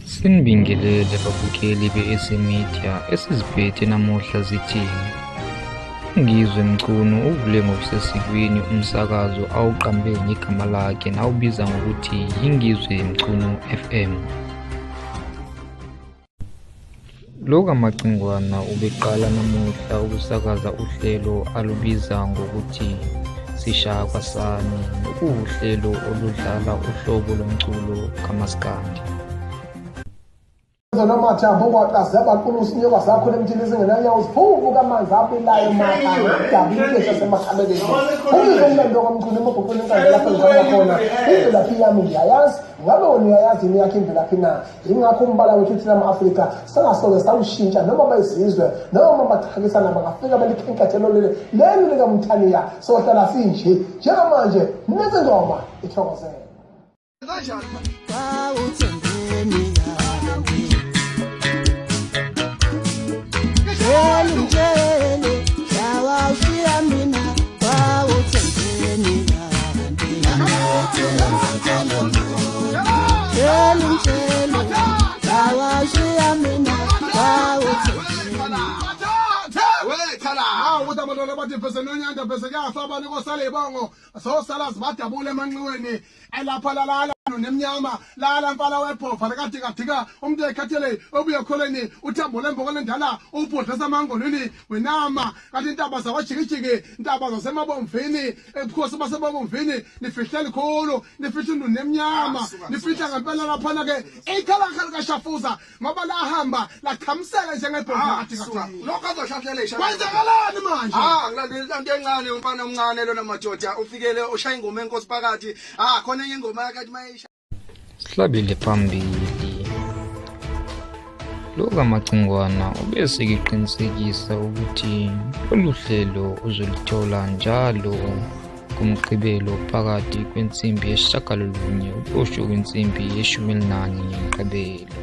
Sinibingelele babukeli be-SA Media esiziphethe namuhla zithini. Ngizwe Mchunu uvule ngokusesikweni umsakazo awuqambe ngegama lakhe nawubiza ngokuthi yiNgizwe Mchunu FM. Lo kaMacingwana ubeqala namuhla ukusakaza uhlelo alubiza ngokuthi Sishaya Kwasani nokuwuhlelo oludlala uhlobo lomculo kamaskandi. Nomathambo kwaqaze abaqulusa inyoka zakho lemthini ezingenanyawo ziphuvuka amanzi abilayo maka ngadaba inhlehla semakhameleni umbizo umlando kamchunu emabhukwini enkandla lapho ngihamba khona imvelaphi yami ngiyayazi ngabe wena uyayazi yini yakho imvelaphi na Yingakho umbala wethu thina ma-Afrika sangasoke sawushintsha noma bayizizwe noma bachakisana bangafika belikhenkethelo leli leli likaMthaniya sohlala sinje njengamanje nenze ngoma ithokozele. Kanjani? Ukuthi abantwana bathi vese nonyanda vese kuyafa abantu kosala ibongo sosala zibadabula emanxiweni elapha lalala nemnyama lala mfana webhova likadikadika umuntu ekhathele obuye kholeni uthambo lemboko lendala ubhodla samangolweni wenama kanti intaba zakwajikijiki intaba zasemabomvini ebukhosi basemabomvini nifihle likhulu nifihla indunu emnyama ah, nifihla ngempela laphana ke ikhalakha likashafuza ngoba lahamba laqhamisela njengebhova ah, lokho azoshafela isha kwenzakalani manje ah ngilandela into encane umfana omncane lona madoda ufikele ushaya ingoma enkosi phakathi ah khona enye ingoma yakhe athi mayisha Sihlabele phambili. Lo kaMacingwana ubesekiqinisekisa ukuthi lolu hlelo uzoluthola njalo ngoMgqibelo phakathi kwensimbi yesishagalolunye ukusho kwinsimbi yeshumi elinanye ngeMgqibelo.